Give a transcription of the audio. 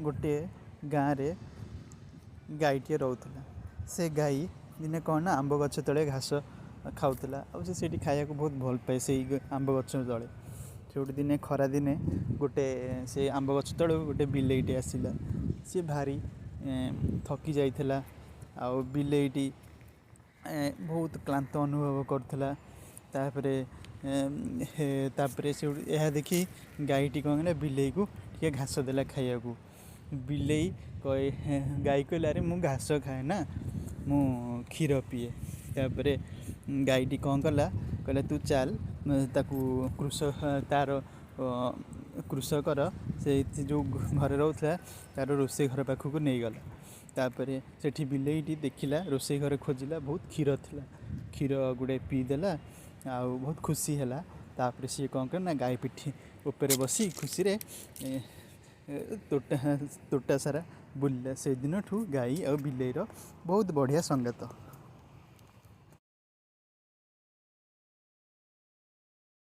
ଗୋଟିଏ ଗାଁରେ ଗାଈଟିଏ ରହୁଥିଲା। ସେ ଗାଈ ଦିନେ କ'ଣ ନା ଆମ୍ବ ଗଛ ତଳେ ଘାସ ଖାଉଥିଲା ଆଉ ସେ ସେଇଠି ଖାଇବାକୁ ବହୁତ ଭଲ ପାଏ ସେଇ ଆମ୍ବ ଗଛ ତଳେ। ସେଇଠୁ ଦିନେ ଖରାଦିନେ ଗୋଟେ ସେ ଆମ୍ବ ଗଛ ତଳକୁ ଗୋଟେ ବିଲେଇଟେ ଆସିଲା। ସିଏ ଭାରି ଥକି ଯାଇଥିଲା ଆଉ ବିଲେଇଟି ବହୁତ କ୍ଳାନ୍ତ ଅନୁଭବ କରୁଥିଲା। ତା'ପରେ ତା'ପରେ ସେଇଠୁ ଏହା ଦେଖି ଗାଈଟି କ'ଣ କଲା, ବିଲେଇକୁ ଟିକେ ଘାସ ଦେଲା ଖାଇବାକୁ। ବିଲେଇ ଗାଈ କହିଲା, ଆରେ ମୁଁ ଘାସ ଖାଏ ନା, ମୁଁ କ୍ଷୀର ପିଏ। ତା'ପରେ ଗାଈଟି କ'ଣ କଲା, କହିଲା ତୁ ଚାଲ। ତାକୁ ତା'ର କୃଷକର ସେ ଯେଉଁ ଘରେ ରହୁଥିଲା ତା'ର ରୋଷେଇ ଘର ପାଖକୁ ନେଇଗଲା। ତା'ପରେ ସେଠି ବିଲେଇଟି ଦେଖିଲା, ରୋଷେଇ ଘରେ ଖୋଜିଲା, ବହୁତ କ୍ଷୀର ଥିଲା। କ୍ଷୀର ଗୁଡ଼ାଏ ପିଇଦେଲା ଆଉ ବହୁତ ଖୁସି ହେଲା। ତା'ପରେ ସିଏ କ'ଣ କଲା ନା ଗାଈ ପିଠି ଉପରେ ବସି ଖୁସିରେ ତୋଟା ତୋଟା ସାରା ବୁଲିଲା। ସେଦିନଠୁ ଗାଈ ଆଉ ବିଲେଇର ବହୁତ ବଢ଼ିଆ ସଙ୍ଗତ।